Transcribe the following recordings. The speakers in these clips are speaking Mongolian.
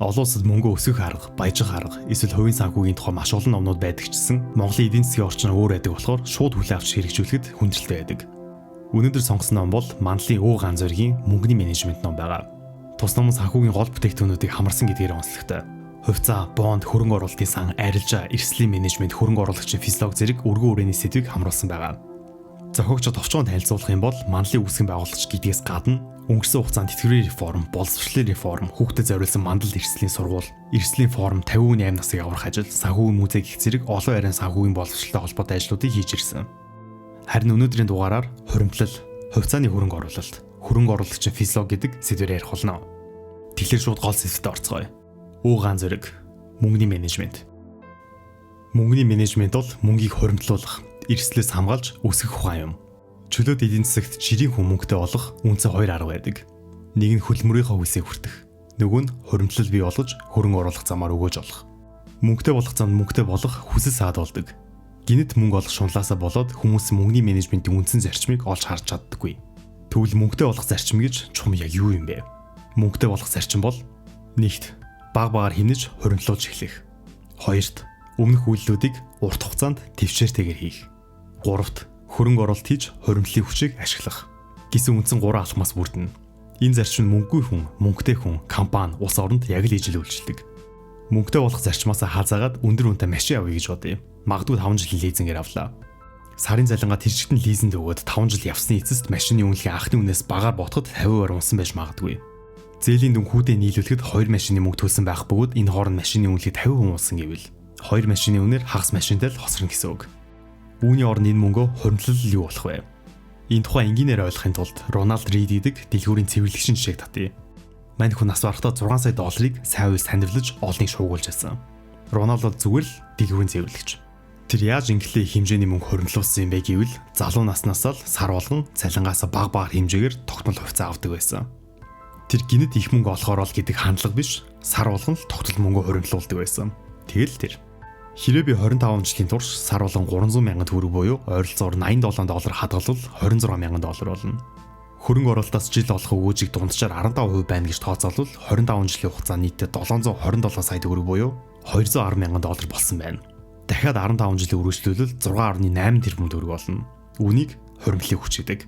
Олон улсад мөнгө өсгөх арга, баяжих арга, эсвэл хувийн санхүүгийн тухай маш олон номнууд байдаг ч гэсэн Монголын эдийн засгийн орчин өөр байдаг болохоор шууд хүлээн авч хэрэгжүүлэхэд хүндрэлтэй байдаг. Өнөөдөр сонгосон ном бол Мандлын Өө Ганзөргийн мөнгөний менежмент ном байгаа. Тус ном нь санхүүгийн гол бүтээгдэхүүнүүдийг хамарсан гэдгээр онцлогтой. Хувьцаа, бонд, хөрөнгө оруулалтын сан, арилжаа, эрсдлийн менежмент, хөрөнгө оруулагчийн физиологи зэрэг өргөн хүрээний сэдвийг хамруулсан байгаа. Зохиогчид товчхон танилцуулах юм бол Мандлын үүсгэн байгуулагч гэдгээс гадна өнгөрсөн хугацаанд тэтгэврийн реформ, боловсролын реформ, хүүхдэд зориулсан мандал эрсдлийн сургууль, эрсдлийн форум, 50% насыг аврах ажил, санхүүгийн музей гэх зэрэг олон арийн санхүүгийн боловсролтой холбоотой ажлуудыг хийж ирсэн. Харин өнөөдрийн дугаараар хуримтлал, хувьцааны хөрөнгө оруулалт, хөрөнгө оруулагчийн физиологи гэдэг сэдвээр ярих болно. Тэгэхээр шууд гол сэдвтэ орцгоё. Өө Ганзөрг мөнгөний менежмент. Мөнгөний менежмент бол мөнгийг хуримтлуулах, эрсдлээс хамгаалж өсгөх ухаан юм. Чөлөөт эдийн засагт жирийн хүн мөнгөтэй болох үндсэн хоёр арга байдаг. Нэг нь хөдөлмөрийнхөө хөлсийг хүртэх, нөгөө нь хуримтлал бий болгож хөрөнгө оруулах замаар өгөөж олох. Мөнгөтэй болох замд мөнгөтэй болох хүсэл саад болдог. Гэнэт мөнгө олох шунлаасаа болоод хүмүүс мөнгөний менежментийн үндсэн зарчмыг олж харж чаддаггүй. Тэгвэл мөнгөтэй болох зарчим гэж чухам яг юу юм бэ? Мөнгөтэй болох зарчим бол нэгт баг багаар хэмнэж хуримтлуулж эхлэх. Хоёрт өмнөх үйлдэлүүдийг урт хугацаанд тэвчээртэйгээр хийх. Гуравт хөрөнгө оруулалт хийж хуримтлалын хүчийг ашиглах гэсэн үндсэн гурван алхмаас бүрдэнэ. Энэ зарчим нь мөнгөгүй хүн, мөнгөтэй хүн, компани, улс оронд яг л ижил үйлчилдэг. Мөнгөтэй болох зарчмаасаа хазаагаад өндөр үнэтэй машин авъя гэж бодъё. Магадгүй 5 жилийн лизингээр авлаа. Сарын цалингаа тэр чигтэн лизинд өгөөд 5 жил явсны эцэст машины үнэлгээ анхны үнээс багаар ботход 50% унсан байж магадгүй. Зээлийн дүн хүүдээ нийлүүлэхэд 2 машины мөнгө төлсөн байх бөгөөд энэ хооронд машины үнэлгээ 50% унсан гэвэл 2 машины үнээр хагас машинтай л хосорно гэсэн үг. Үүний оронд энэ мөнгөө хуримтлал юу болох вэ? Энэ тухай энгийнээр ойлгохын тулд Роналд Рид гэдэг дэлгүүрийн цэвэрлэгчийн жишээг татъя. Мань хүн нас барахдаа 6 сая долларыг сайн үйл санивлаж олныг шуугуулж байсан. Роналд бол зүгээр л дэлгүүрийн цэвэрлэгч. Тэр яаж инглээ их хэмжээний мөнгө хуримтлуулсан юм бэ гэвэл залуу наснаас л сар болгон цалингаасаа баг багаар хэмжээгээр тогтмол хувьцаа авдаг байсан. Тэр гэнэт их мөнгө олохоор л гэдэг хандлага биш, сар болгон л тогтмол мөнгө хуримтлуулдаг байсан. Тэгэл тэр. Хэрвээ би 25 жилийн турш сар болгон 300 мянган төгрөг буюу ойролцоогоор 87 доллар хадгалвал 26 мянган доллар болно. Хөрөнгө оруулалтаас жил олох өгөөжийг дунджаар 15% байна гэж тооцоолвол 25 жилийн хугацаанд нийтдээ 727 сая төгрөг буюу 210 мянган доллар болсон байна. Дахиад 15 жилийн үргэлжлүүлвэл 6.8 тэрбум төгрөг болно. Үүнийг хуримтлалын хүч гэдэг.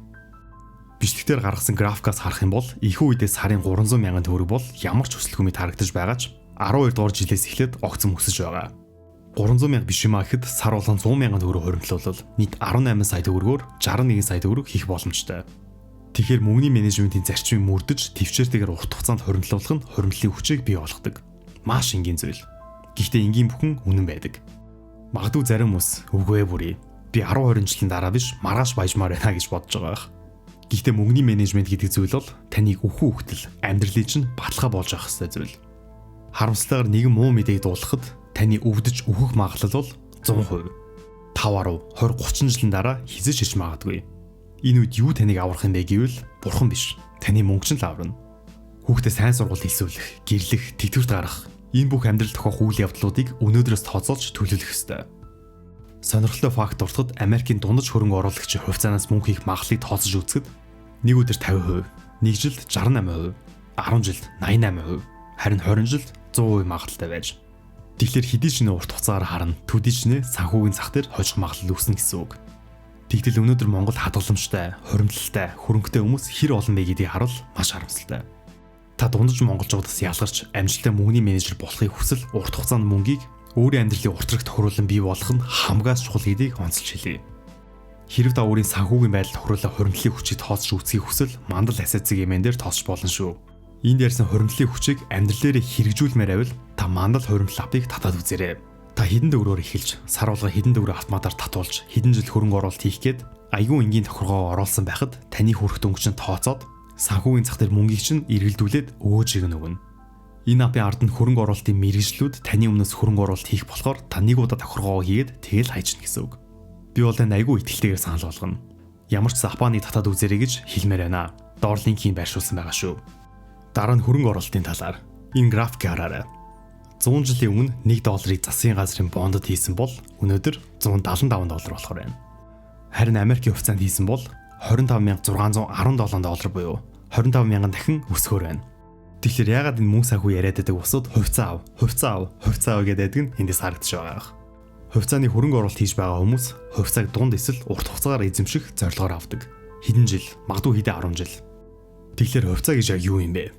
Бичлэгтэр гаргасан графикаас харах юм бол ихүү үедээ сарын 300 мянган төгрөг бол ямар ч өсөлтгүй мэт харагдаж байгаа ч 12 дугаар жилээс эхлээд огцом өсөж байгаа. 300 мянга биш юм а гэхэд сар болгон 100 мянган төгрөг хуримтлуулвал нийт 18 сая төгрөгөөр 61 сая төгрөг хийх боломжтой. Тэгэхээр мөнгөний менежментийн зарчмыг мөрдөж тэвчээртэйгээр урт хугацаанд хуримтлуулах нь хуримтлалын хүчийг бий болгодог. Маш энгийн зүйл. Гэхдээ энгийн бүхэн үнэн байдаг. Магадгүй зарим хүмүүс үгүй ээ бүрий. Би 10 20 жилийн дараа биш маргааш баяжмаар байна гэж бодож байгаа байх. Гэхдээ мөнгөний менежмент гэдэг зүйл бол таныг үхүү үхтэл амьдралын чинь баталгаа болж авах ёстой зүйл. Харамсалтайгаар нэгэн муу мэдээг дуулахад таны өвдөж үхэх магадлал бол 100%. 5 10 20 30 жилийн дараа хэзээ ч ирж магадгүй. Энэ үед юу таныг аврах юм бэ гэвэл бурхан биш. Таны мөнгө чинь л аварна. Хүүхдээ сайн сургуульд элсүүлэх, гэрлэх, тэтгэврт гаргах энэ бүх амьдрал тохиох үйл явдлуудыг өнөөдрөөс тооцоолж төлөвлөх ёстой. Сонирхолтой факт дуртахад Америкийн дундаж хөрөнгө оруулагчийн хувьцаанаас мөнгө хийх магадлалыг тооцож үзэхэд нэг өдөр 50%, нэг жилд 68%, 10 жилд 88%, харин 20 жилд 100% магадлалтай байж. Тэгэхээр хэдий ч нэ урт хугацаагаар харна, төдий ч нэ санхүүгийн зах дээр хожих магадлал өснө гэсэн үг. Тэгтэл өнөөдөр Монгол хадгаламжтай, хуримтлалтай, хөрөнгөтэй хүмүүс хэр олон бэ гэдгийг харуул маш харамсалтай. Та дундаж монголчуудаас ялгарч амжилттай мөнгөний менежер болохыг хүсвэл урт хугацаанд мөнгийг өөрийн амьдралын урт тохируулан бий болгох нь хамгаас чухал гэдгийг онцолж хэлье. Хэрв та өөрийн санхүүгийн байдал тохируулан хуримтлалын хүчийг тооцож үзэхийг хүсвэл Мандал Asset хэмээн дээр тооцож болно шүү. Энд ярьсан хуримтлалын хүчийг амьдрал дээрээ хэрэгжүүлмээр байвал та Мандал хуримтлал app-ыг татаад үзээрэй. Та хэдэн төгрөгөөр эхэлж, сар болгон хэдэн төгрөг автоматар татуулж, хэдэн жил хөрөнгө оруулалт хийх гээд айгүй энгийн тохиргоо оруулсан байхад таны хүрэх дүнг чинь тооцоод санхүүгийн зах дээр мөнгийг чинь эргэлдүүлээд өгөөжийг нь өгнө. Энэ app-ын ард нь хөрөнгө оруулалтын мэргэжлүүд таны өмнөөс хөрөнгө оруулалт хийх болохоор та нэг удаа тохиргоо хийгээд тэгэл хайжна гэсэн үг. Би бол танд айгүй итгэлтэйгээр санал болгоно. Ямар ч app-ыг татаад үзээрэй гэж хэлмээр байна. Доор линкийг байршуулсан байгаа шүү. Дараа нь хөрөнгө оруулалтын талаар энэ графикийг хараарай. 100 жилийн өмнө 1 долларыг засгийн газрын бондод хийсэн бол өнөөдөр 175 доллар болохоор байна. Харин Америкийн хувьцаанд хийсэн бол 25,617 доллар буюу 25 мянган дахин өсгөхөөр байна. Тэгэхээр яагаад энэ мөнгө санхүү яриад байдаг бусад хувьцаа ав, хувьцаа ав, хувьцаа ав гэдэг нь эндээс харагдаж байгаа юм. Хувьцааны хөрөнгө оруулалт хийж байгаа хүмүүс хувьцааг дунд эсвэл урт хугацаагаар эзэмших зорилгоор авдаг. Хэдэн жил, магадгүй хэдэн 10 жил. Тэгэхээр хувьцаа гэж яг юу юм бэ?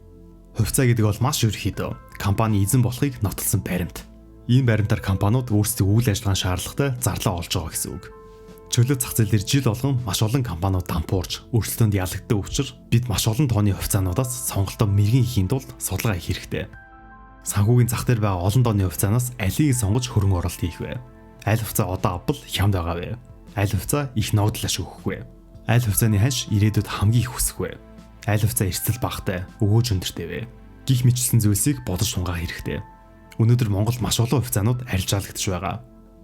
Хувьцаа гэдэг бол маш ерөнхийдөө компани эзэн болохыг нотолсон баримт. Энэ баримтаар компаниуд өөрсдийн үйл ажиллагаанд шаардлагатай зарлаа олж байгаа гэсэн үг. Чөлөө зах зээл дээр жил болгон маш олон компаниуд дампуурч өрсөлдөөнд ялагддаг учраас бид маш олон тооны хувьцаануудаас сонголтоо мэрэгэн хийхийн тулд судалгаа хийх хэрэгтэй. Санхүүгийн зах дээр байгаа олон тооны хувьцаанаас алийг сонгож хөрөнгө оруулалт хийх вэ? Аль хувьцаа одоо авбал хямд байгаа вэ? Аль хувьцаа их ногдол ашиг өгөх вэ? Аль хувьцааны ханш ирээдүйд хамгийн их өсөх вэ? Аль хувьцаа эрсдэл багатай, өгөөж өндөртэй вэ? Гэх мэтчилсэн зүйлсийг бодож тунгаах хэрэгтэй. Өнөөдөр Монголд маш олон хувьцаанууд арилжаалагдаж байгаа.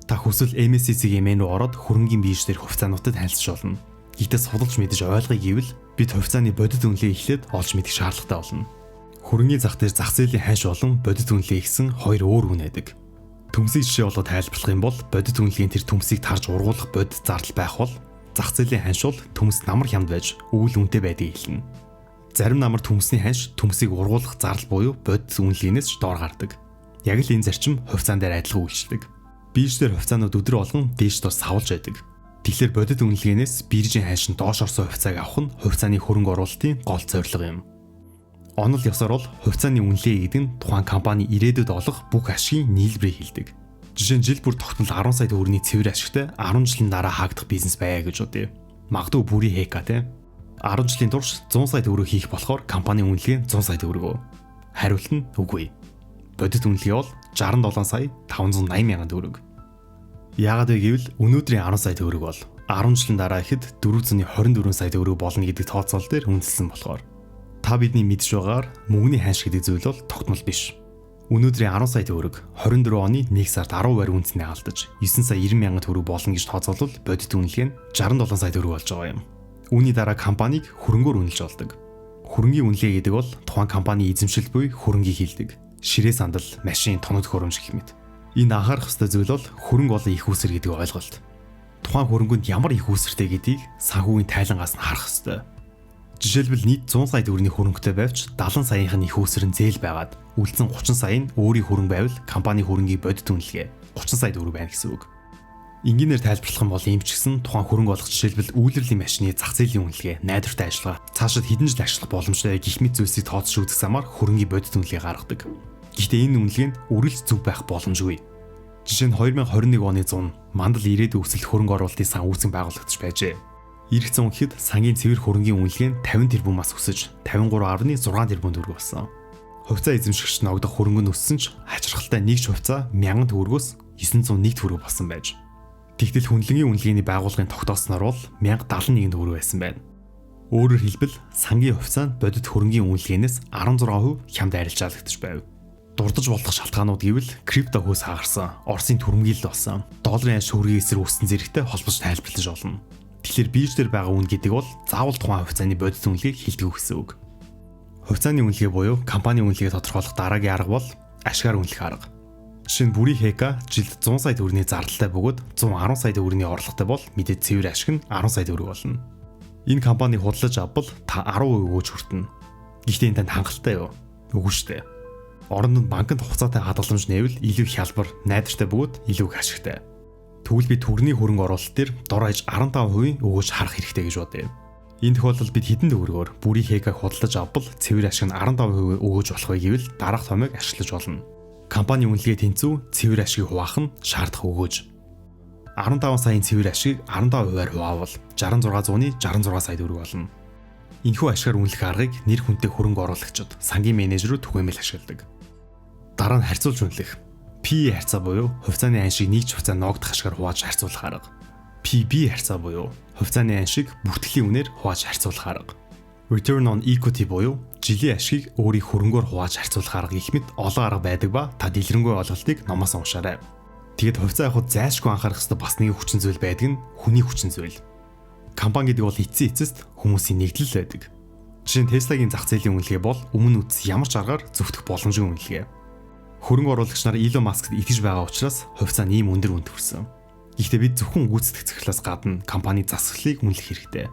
Та хүсвэл MSCI-ийн руу ороод хөрөнгийн бирж дээр хувьцаануудад танилцж болно. Гэхдээ судалж мэдэж ойлгоё гэвэл бид хувьцааны бодит үнэлгээ эхлээд олж мэдэх шаардлагатай болно. Хөрөнгийн зах дээр зах зээлийн ханш болон бодит үнэлгээ гэсэн хоёр өөр үн байдаг. Төмсийг жишээ болгоод тайлбарлах юм бол бодит үнэлгээний тэр төмсийг тарж ургуулах бодит зардал байх бол зах зээлийн ханш бол төмс намар хямд байж өвөл үнэтэй байдгийг хэлнэ. Зарим намар төмсний ханш төмсийг ургуулах зардал буюу бодит үнэлгээнээс ч доор гардаг. Яг л энэ зарчим хувьцаан дээр адилхан үйлчлдэг. Бирж дээр хувьцаанууд өдөр болгон дээш доош савлж байдаг. Тэгэхээр бодит үнэлгээнээс биржийн ханш нь доош орсон хувьцааг авах нь хувьцааны хөрөнгө оруулалтын гол зорилго юм. Онол ёсоор бол хувьцааны үнэлгээ гэдэг нь тухайн компани ирээдүйд олох бүх ашигын нийлбэрийг хэлдэг. Жишээ нь жил бүр тогтмол 10 сая төгрөгийн цэвэр ашигтай 10 жилийн дараа хаагдах бизнес байя гэж бодъё. Магадгүй бүрийн ХК те. 10 жилийн турш 100 сая төгрөг хийх болохоор компани үнэлгээ 100 сая төгрөг. Хариулт нь үгүй. Бодит үнэлгээ бол 67 сая 580 мянган төгрөг. Яагаад вэ гэвэл өнөөдрийн 10 сая төгрөг бол 10 жилийн дараа ихэд 424 сая төгрөг болно гэдэг тооцоол дээр үндэслэн болохоор. Та бидний мэдж байгаагаар мөнгөний ханш гэдэг зүйл бол тогтмол биш. Өнөөдрийн 10 сая төгрөг 24 оны 1 сард 10% үнцнээ алдаж 9 сая 90 мянган төгрөг болно гэж тооцоолвол бодит үнэлгээ нь 67 сая төгрөг болж байгаа юм. Үүний дараа компанийг хөрөнгөөр үнэлж болдог. Хөрөнгийн үнэлгээ гэдэг бол тухайн компани эзэмшил буй хөрөнгийг хэлдэг. Ширээ сандал, машин, тоног төхөөрөмж гэх мэт. Энд анхаарах ёстой зүйл бол хөрөнгө болон эх үүсвэр гэдэг ойлголт. Тухайн хөрөнгөнд ямар эх үүсвэртэй гэдгийг санхүүгийн тайлангаас нь харах ёстой. Жишээлбэл нийт 100 сая төгрөгийн хөрөнгөтэй байвч 70 саяынх нь эх үүсвэр нь зээл байгаад үлдсэн 30 сая нь өөрийн хөрөнгө байвал компани хөрөнгийн бодит үнэлгээ 30 сая төгрөг байна гэсэн үг. Энгийнээр тайлбарлах юм бол ийм ч гэсэн тухайн хөрөнгө олох жишээлбэл үйлдвэрлэлийн машины зах зээлийн үнэлгээ, найдвартай ажиллагаа, цаашид хэдэн жил ашиглах боломжтой гэх мэт зүйлсийг тооцож үзэх замаар хөрөнгийн бодит үнэлгээ гаргадаг. Гэхдээ энэ үнэлгээ нь үргэлж зөв байх боломжгүй. Жишээ нь 2021 оны 100 мандал ирээдүйн өсөлт хөрөнгө оруулалтын сан үүсгэн байгуулагдаж байжээ. Ирэх зун гэхэд сангийн цэвэр хөрөнгийн үнэлгээ нь 50 тэрбумаас өсөж 53.6 тэрбум төгрөг болсон. Хувьцаа эзэмшигч ногдох хөрөнгө нь өссөн ч хачирхалтай нэг ч хувьцаа 1000 төгрөгөөс 901 төгрөг болсон байж. Тэгтэл хүнлэнгийн үнэлгээний байгууллагын тогтоосноор бол 1071 төгрөг байсан байна. Өөрөөр хэлбэл сангийн хувьцаа нь бодит хөрөнгийн үнэлгээнээс 16% хямд арилжаалагдаж байв. Дурдаж болох шалтгаанууд гэвэл крипто хөөс хагарсан, Оросын түрэмгийлэл болсон, долларын ханш төгрөгийн эсрэг өссөн зэрэгтэй холбож тайлбарлаж болно. Тэгэхээр бирж дээр байгаа үн гэдэг бол заавал тухайн хувьцааны бодит үнэлгээг хэлдэг гэсэн үг. Хувьцааны үнэлгээ буюу компани үнэлгээг тодорхойлох дараагийн арга бол ашгаар үнэлэх арга. Жишээ нь бүрийн ХК жилд 100 сая төгрөгийн зардалтай бөгөөд 110 сая төгрөгийн орлоготой бол мэдээж цэвэр ашиг нь 10 сая төгрөг болно. Энэ компанийг худалдаж авбал та 10% өгөөж хүртэнэ. Гэхдээ энэ танд хангалттай юу? Үгүй шүү дээ. Оронд нь банкнд хугацаатай хадгаламж нээвэл илүү хялбар, найдвартай бөгөөд илүү их ашигтай. Тэгвэл би төгрөний хөрөнгө оруулалт дээр дор хаяж 15% өгөөж харах хэрэгтэй гэж бодъё. Энэ тохиолдолд бид хэдэн төгрөгөөр бүрийн ХК-г худалдаж авбал цэвэр ашиг нь 15% өгөөж болох вэ гэвэл дараах томьёог ашиглаж болно. Компани үнэлгээ тэнцүү цэвэр ашигыг хуваах нь шаардах өгөөж. 15 саяын цэвэр ашигыг 15%-аар хуваавал 66.66 сая төгрөг болно. Энэхүү ашгаар үнэлэх аргыг нэр хүнтэй хөрөнгө оруулагчид, сангийн менежерүүд түгээмэл ашигладаг. Дараа нь харьцуулж үнэлэх. PE харьцаа буюу хувьцааны ханшийг нэг ч хувьцаа ноогдох ашгаар хувааж харьцуулах арга. PB харьцаа буюу хувьцааны ханшийг бүртгэлийн үнээр хувааж харьцуулах арга. Return on equity буюу жилийн ашигыг өөрийн хөрөнгөөр хувааж харьцуулах арга гэх мэт олон арга байдаг ба та дэлгэрэнгүй ойлголтыг номоос уншаарай. Тэгэд хувьцаа авахад зайлшгүй анхаарах ёстой бас нэгэн хүчин зүйл байдаг нь хүний хүчин зүйл. Компани гэдэг бол эцсийн эцэст хүмүүсийн нэгдэл байдаг. Жишээ нь Tesla-гийн зах зээлийн үнэлгээ бол өмнө үзсэн ямар ч аргаар зөвтгөх боломжгүй үнэлгээ. Хөрөнгө оруулагч нар Elon Musk-д итгэж байгаа учраас хувьцаа нь ийм өндөр үнэт хүрсэн. Гэхдээ бид зөвхөн гүйцэтгэх захирлаас гадна компани засаглалыг үнэлэх хэрэгтэй.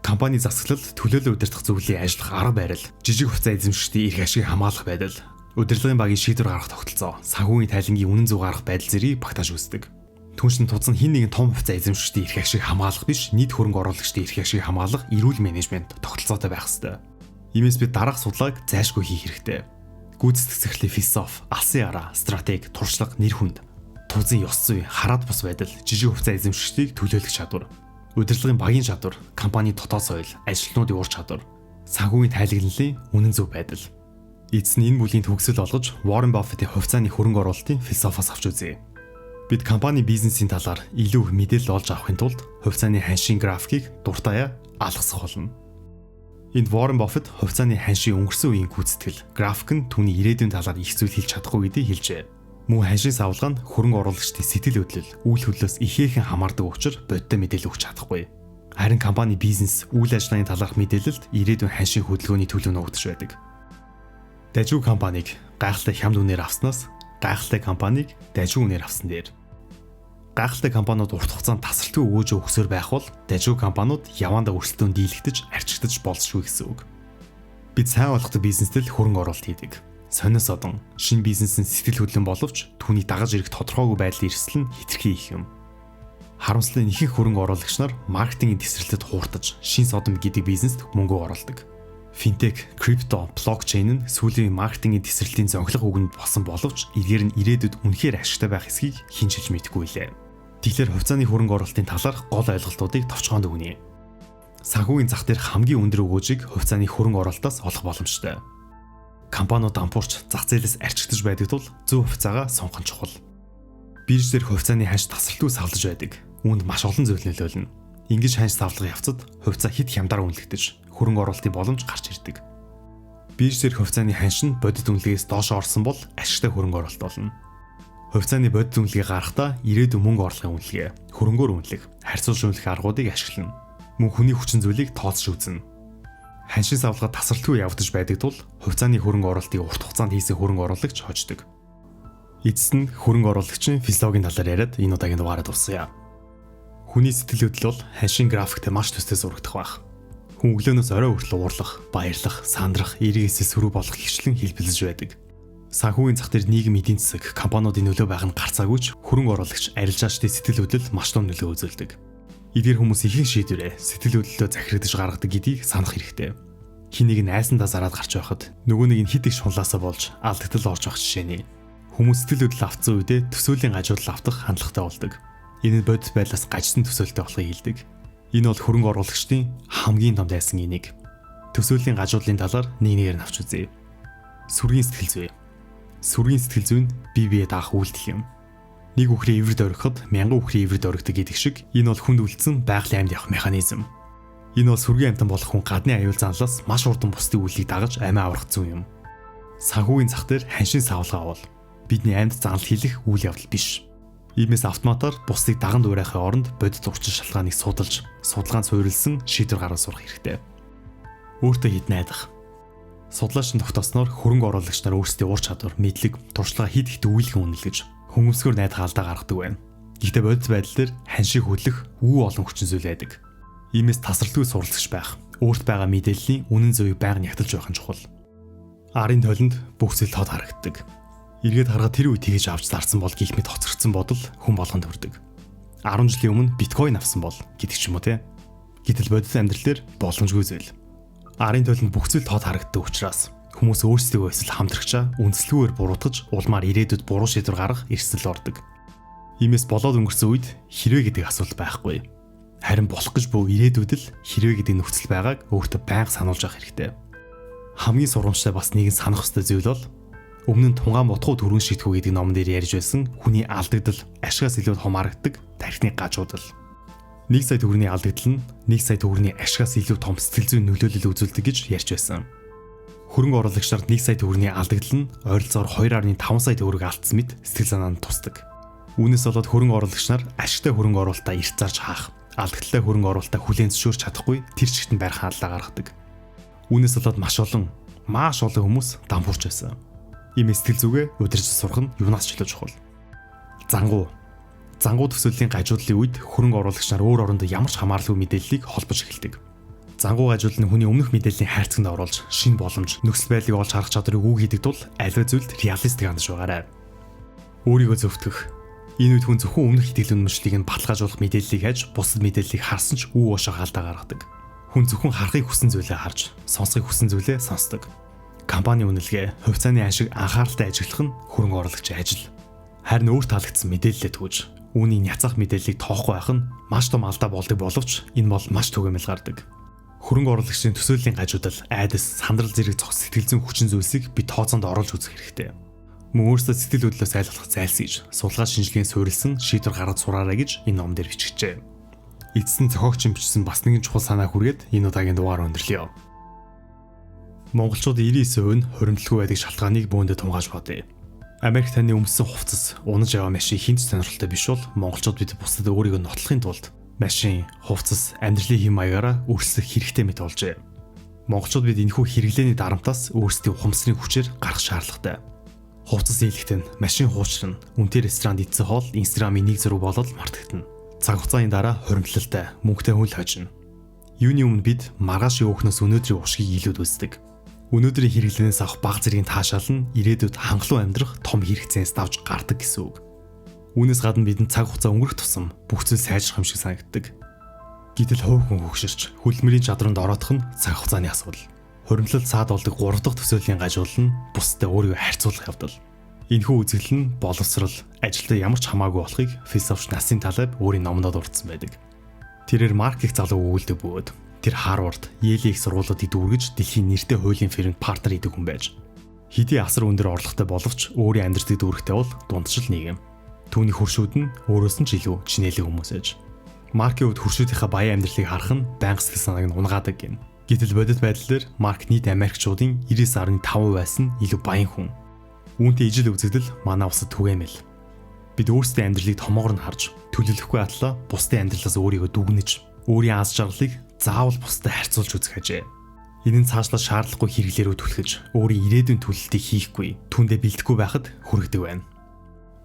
Компани засаглал, төлөөлөл удирдах зөвлөлийн ажиллах арга барил, жижиг хувьцаа эзэмшигчдийн эрх ашигыг хамгаалах байдал, удирдлагын багийн шийдвэр гаргах тогтолцоо, санхүүгийн тайлангийн үнэн зөв гаргах байдал зэргийг багтааж үздэг. Түнш нь туз нь хэн нэгэн том хувьцаа эзэмшигчдийн эрх ашигыг хамгаалах биш, нийт хөрөнгө оруулагчдын эрх ашигыг хамгаалах эрүүл менежмент тогтолцоотой байх ёстой. Иймээс бид дараах судалгааг зайлшгүй хийх хэрэгтэй. Гүйцэтгэх захирлын философи, алсын араа, стратеги, туршлага, нэр хүнд, тузын ёс зүй, хараад бус байдал, жижиг хувьцаа эзэмшигчдийг төлөөлөх чадвар, удирдлагын багийн чадвар, компани дотоод соёл, ажилтнуудын ур чадвар, санхүүгийн тайлагналын үнэн зөв байдал. Эцэс нь энэ бүлгийн төгсгөл болгож Warren Buffett-ийн хувьцааны хөрөнгө оруулалтын философоос авч үзье. Бид компани бизнесийн талаар илүү их мэдээлэл олж авахын тулд хувьцааны ханшийн графикийг дуртаяа алгасах болно. Энд Warren Buffett хувьцааны ханшийн өнгөрсөн үеийн гүйцэтгэл, график нь түүний ирээдүйн талаар их зүйл хэлж чадахгүй гэдгийг хэлжээ. Мөн ханшийн савлгаа нь хөрөнгө оруулагчдын сэтгэл хөдлөл, үйл хөдлөлөөс ихээхэн хамаардаг учраас бодиттой мэдээлэл өгч чадахгүй. Харин компани бизнес, үйл ажиллагааны талаарх мэдээлэлд ирээдүйн ханшийн хөдөлгөөний төлөв нуугдаж байдаг. Дажгүй компанийг гайхалтай хямд үнээр авснаас гайхалтай компанийг дажгүй үнээр авсан дээр. Гайхалтай компаниуд урт хугацаанд тасралтгүй өгөөж өгсөөр байх бол дажгүй компаниуд яваандаа өрсөлдөөнд дийлэгдэж, арчигдаж болзошгүй гэсэн үг. Бид сайн ойлгодог бизнест л хөрөнгө оруулалт хийдэг. Сонин содон, шинэ бизнес нь сэтгэл хөдлөн боловч түүнийг дагаж ирэх тодорхойгүй байдлын эрсдэл нь хэтэрхий их юм. Харамслалын ихэнх хөрөнгө оруулагч нар маркетингийн тесрэлтэд хууртаж, шин содон гэдэг бизнест мөнгө оруулдаг. Финтек, крипто, блокчейн нь сүүлийн маркетингийн тесрэлтийн зөнхлөх үгэнд болсон боловч эдгээр нь ирээдүйд үнэхээр ашигтай байх эсхийг хэн ч хэлж мэдэхгүй лээ. Тэгэхээр хувьцааны хөрөнгө оруулалтын талаарх гол ойлголтуудыг товчхоонд өгнө. Санхүүгийн зах дээр хамгийн өндөр өгөөжийг хувьцааны хөрөнгө оруулалтаас олох боломжтой. Компаниуд дампуурч зах зээлээс арчигдаж байдаг тул зөв хувьцаагаа сонгох нь чухал. Бирж дээр хувьцааны ханш тасралтгүй савлаж байдаг. Үүнд маш олон зүйл нөлөөлнө. Ингэж ханш савлах явцад хувьцаа хэд хямдаар үнэлэгдэж, хөрөнгө оруулалтын боломж гарч ирдэг. Бирж дээр хувьцааны ханш нь бодит үнэлгээгээс доош орсон бол ашигтай хөрөнгө оруулалт болно. Хувьцааны бодит үнэлгээ гаргахдаа ирээдүйн мөнгө орлогын үнэлгээ, хөрөнгөөр үнэлэх, харьцуулж үнэлэх аргуудыг ашиглана. Мөн хүний хүчин зүйлийг тооцож үзнэ. Ханшийн савлгаа тасралтгүй явагдаж байдаг тул хувьцааны хөрөнгө оруулалтыг урт хугацаанд хийсэн хөрөнгө оруулагч хождог. Эцэст нь хөрөнгө оруулагчийн физиологийн талаар яриад энэ удаагийн дугаараа дуусгая. Хүний сэтгэл хөдлөл бол ханшийн графиктэй маш төстэй зурагдах байх. Хүн өглөөнөөс орой хүртэл уурлах, баярлах, сандрах, эрэг эсэл сөрөг болох хэмжлэн хэлбэлзэж байдаг. Санхүүгийн зах дээр нийгэм эдийн засаг, компаниудын нөлөө байх нь гарцаагүй ч хөрөнгө оруулагч, арилжаачдын сэтгэл хөдлөл маш том нөлөө үзүүлдэг. Эдгээр хүмүүс ихэнх шийдвэрээ сэтгэл хөдлөлөө захирагдаж гаргадаг гэдгийг санах хэрэгтэй. Хэн нэг нь айсандаа зараад гарч байхад нөгөө нэг нь хэд их шунлаасаа болж алдагдал орж явах жишээний. Хүмүүс сэтгэл хөдлөл автсан үедээ төсөөлийн гажуудал автах хандлагатай болдог. Энэ нь бодит байдлаас гажсан төсөөлтөй болохыг хэлдэг. Энэ бол хөрөнгө оруулагчдын хамгийн том дайсан энийг. Төсөөлийн гажуудлын талаар нэг нэгээр нь авч үзье. Сүргийн сэтгэл зүй. Сүргийн сэтгэл зүй нь бие бие даах үйлдэл юм. Нэг үхрийн эврд орхиход мянган үхрийн эврд орхидог гэдэг шиг энэ бол хүнд үлдсэн байгалийн амьд явах механизм. Энэ бол сүргийн амьтан болох хүн гадны аюул заналаас маш хурдан бусдын үйлийг дагаж амиа аврах зүүн юм. Санхүүгийн зах дээр ханшийн савлгаа бол бидний амьд занал хийлэх үйл явдал биш. Иймээс автоматар бусдыг даган дуурайхын оронд бодит орчин шалтгааныг судалж, судалгаанд суурилсан шийдвэр гаргаж сурах хэрэгтэй. Өөртөө хэд найдах. Судлаач нь тогтоосноор хөрөнгө оруулагч нар өөрсдийн ур чадвар, мэдлэг, туршлага хэд их үүлхэн үнэлгэж, хөнгөмсгөр найдах алдаа гаргадаг байна. Гэхдээ бодит байдал дээр ханшийг хөдлөх үү олон хүчин зүйл байдаг. Иймээс тасралтгүй суралцагч байх, өөрт байгаа мэдээллийн үнэн зөвийг байнга нягтлж байх нь чухал. Арын толинд бүх зүйл тод харагддаг. Эргээд харахад тэр үе тэгэж авч зарсан бол гих мэт хоцрогдсон бодол хүн болгонд төрдөг. 10 жилийн өмнө биткойн авсан бол гэдэг ч юм уу те. Гэтэл бодит амьдрал дээр боломжгүй зүйл. Арын толинд бүх зүйл тод харагддаг учраас хүмүүс өөрсдийгөө эсвэл хамтрагчаа үндслгүйгээр буруутгаж улмаар ирээдүйд буруу шийдвэр гаргах эрсдэл ордог. Иймээс болоод өнгөрсөн үед хэрвээ гэдэг асуулт байхгүй. Харин болох гэж буй ирээдүйд л хэрвээ гэдэг нөхцөл байгааг өөртөө байнга сануулж авах хэрэгтэй. Хамгийн сургамжтай бас нэгэн санах ёстой зүйл бол өмнө нь тунгаан ботгоо түргэн шийтгүү гэдэг номон дээр ярьж байсан хүний алдагдал ашигаас илүү том харагддаг тархины гажуудал. 1 сая төгрөгийн алдагдал нь 1 сая төгрөгийн ашигаас илүү том сэтгэл зүйн нөлөөлөл үзүүлдэг гэж ярьж байсан. Хөрөнгө оруулагч нарт 1 сая төгрөгийн алдагдал нь ойролцоогоор 2.5 сая төгрөг алдсан мэт сэтгэл санаанд тусдаг. Үүнээс болоод хөрөнгө оруулагч нар ашигтай хөрөнгө оруулалтаа эрт зарж хаах, алдагдaltaй хөрөнгө оруулалтаа хүлээн зөвшөөрч чадахгүй тэр чигт нь барих алдаа гаргадаг. Үүнээс болоод маш олон хүмүүс дампуурч байсан. Ийм сэтгэл зүгээ удирж сурах нь юунаас ч илүү чухал. Зангуу. Зангуу төсөөллийн гажуудлын үед хөрөнгө оруулагч нар өөр орондоо ямар ч хамааралгүй мэдээллийг холбож эхэлдэг. Зангуу гажуул нь хүний өмнөх мэдээллийн хайрцагт оруулж шинэ боломж, нөхцөл байдлыг олж харах чадварыг үг хийдэг тул аливаа зүйлд реалистик хандаж байгаарай. Өөрийгөө зөвтгөх. Энэ үед хүн зөвхөн өмнөх итгэл үнэмшлийг нь баталгаажуулах мэдээллийг хайж, бусад мэдээллийг харсан ч үү уушаа алдаа гаргадаг. Хүн зөвхөн харахыг хүссэн зүйлээ харж, сонсохыг хүссэн зүйлээ сонсдог. Компани үнэлгээ, хувьцааны ашиг анхааралтай ажиглах нь хөрөнгө оруулагчийн ажил. Харин өөр таалагдсан мэдээлэлээ түүж, үүний няцаах мэдээллийг тоохгүй байх нь маш том алдаа болдог боловч энэ бол маш түгээмэл гардаг. Хөрөнгө оруулагчдын төсөөллийн гажуудал, айдас, сандрал зэрэг цогц сэтгэл зүйн хүчин зүйлсийг би тооцоонд оруулж үзэх хэрэгтэй. Мөн өөрсдөө сэтгэл хөдлөлөөс айлгах зайлсхийж, судалгаа шинжилгээнд суурилсан шийдвэр гаргаж сураарай гэж энэ ном дээр бичгэжээ. Эцэст нь зохиогчийн бичсэн бас нэгэн чухал санаа хүргээд энэ удаагийн дугаар өндөрлөё. Монголчууд 99% нь хуримтлгүй байдаг шалтгааныг бөөндө тунгааж бодъё. Америк таны өмссөн хувцас, унаж яваа машин хинт сонирхолтой биш бол монголчууд бид бусдад өөрийгөө нотлохын тулд машин, хувцас, амьдралын хэм маягаараа өөрчлөх хэрэгтэй мэт болжээ. Монголчууд бид энэхүү хэрэглээний дарамтаас өөрсдийн ухамсарын хүчээр гарах шаардлагатай. Хувцас ийлэгтэн, машин хуучрна, үнэтэй ресторанд идсэн хоол Instagram-ийн нэг зураг болоод мартагдана. Цаг хугацааны дараа хуримтлалтай, мөнгөтэй хүн л хожино. Юуны өмнө бид маргааш өөхнөөс өнөөдрийн уршгийг илүүд үздэг. Өнөөдрийн хэрэглээнээс авах баг зэргийн таашаал нь ирээдүйд хангалуун амьдрах том хэрэгцээнээс давж гардаг гэсэн үг. Үүнээс гадна бидэнд цаг хугацаа өнгөрөх тусам бүх зүйл сайжрах юм шиг санагддаг. Гэтэл хувь хүн хөгширч, хөдөлмөрийн чадранд ороодох нь цаг хугацааны асуудал. Хуримтлал саад болдог 3 дахь төсөөллийн гажуул нь бусдад өөрийгөө харьцуулах явдал. Энэхүү үзэгдэл нь боловсрал, ажилдаа ямар ч хамаагүй болохыг философч Насим Талеб өөрийн номонд дурдсан байдаг. Тэрээр Марк их залуу өгүүлдэг бөгөөд тэр Харвард, Йелийн их сургуулиудыг дүүргэж дэлхийн нэртэй хуулийн фирмд партнер хийдэг хүн байж. Хэдий асар өндөр орлоготой боловч өөрийн амьдралыг дүүрэхтэй бол дундчил нийгэм. Түүний хөршүүд нь өөрөөс нь ч илүү чинээлэг хүмүүс ээж. Маркийн хувьд хөршүүдийнхээ баян амьдралыг харах нь байнга сэтгэл санааг нь унгаадаг гин. Гэтэл бодит байдал дээр Марк нийт Америкчуудын 99.5% байсан илүү баян хүн. Үүнтэй ижил үзэгдэл манай улсад түгээмэл. Бид өөрсдийн амьдралыг томоогор нь харж, төлөвлөхгүй атлаа бусдын амьдралаас өөрийгөө дүгнэж, өөрийн аз жаргалыг заавал бусдад харьцуулж үзэх ажээ. Энэ нь цаашлаад шаардлагагүй хэрэглээ рүү түлхэж, өөрийн ирээдүйн төлөлтийг хийхгүй, түүндээ бэлдэхгүй байхад хүргэдэг байна.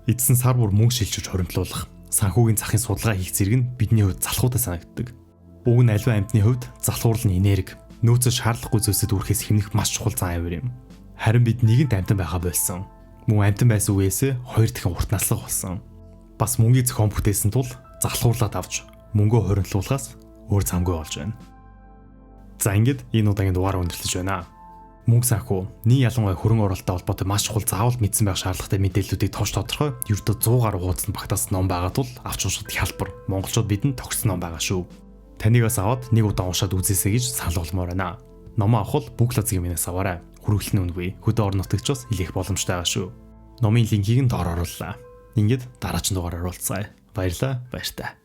Эцэс нь сар бүр мөнгө шилжүүлж хуримтлуулах, санхүүгийн захын судалгаа хийх зэрэг нь бидний хувьд залхуутай санагддаг. Уг нь аливаа амьтны хувьд залхуурал нь энерги, нөөцөд шаардлагагүй зүйлсэд үрэхээс хэмнэх маш чухал зан авир юм. Харин бид нэгэнт амьтан байхаа болсон. Мөн амьтан байсан үеэсээ хоёр дахин урт наслах болсон. Бас мөнгийг зохион бүтээсэн тул залхуурлаад авч мөнгөө хуримтлуулахаас өөр замгүй болж байна. За ингээд энэ удаагийн дугаар өндөрлөж байна. Мөнгө санхүү, нэг ялангуяа хөрөнгө оруулалттай холбоотой маш чухал заавал мэдсэн байх шаардлагатай мэдээллүүдийг товч тодорхой ердөө 100 гаруй хуудасанд багтаасан ном байгаа тул авч уншихад хялбар. Монголчууд бидэнд тохирсон ном байгаа шүү. Таныг бас аваад нэг удаа уншаад үзээсэй гэж санал болгомоор байна. Номоо авах бол бүх лазгийн минээс аваарай. Хүргэлт нь үнэгүй. Хөдөө орон нутагч бас илээх боломжтой байгаа шүү. Номын линкийг нь доор орууллаа. Ингээд дараагийн дугаараар уулзъя. Баярлалаа. Баяртай.